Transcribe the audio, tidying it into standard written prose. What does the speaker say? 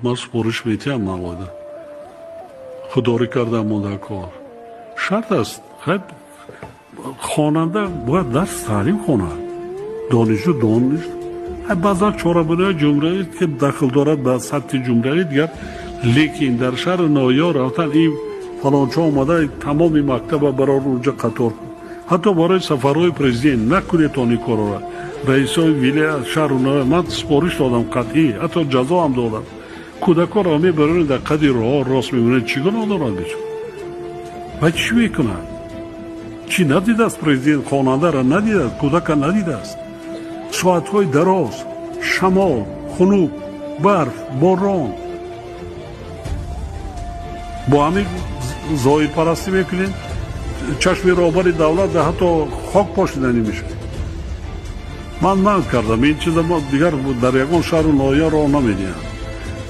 Ман супориш метиҳам, ман худдорӣ кардам монда кор шарт аст. Хайр, хонанда бояд дарс таълим хонад, донишҷӯ дониш. Баъзан чорабиниҳои ҷумҳуриявӣ, ки дахл дорад ба сатҳи ҷумҳуриявӣ, дигар, лекин дар шаҳру ноҳияҳо рафтан, ин фалончо омада, тамоми мактаба барор унҷа қатор, ҳатто барои сафарҳои президент накунед он ин корро. Раисои вилоят, шаҳру ноҳия, ман супориш додам қатъӣ, ҳатто ҷазо ҳам додам. Кӯдаконро мебаронед, дар қади роҳ рост мемонед, чӣ гуноҳ дорад бечора ва чӣ мекунад? Чӣ надидааст президент? Хонандаро надидааст, кӯдака надидааст? Соатҳои дароз, шамол хунук, барф, борон, бо ҳамин зоҳирпарастӣ мекунед, чашми роҳбари давлат ҳатто хок пошида намешавад. Ман манъ кардам ин чиза, дигар дар ягон шаҳру ноҳия роҳ намедиҳам.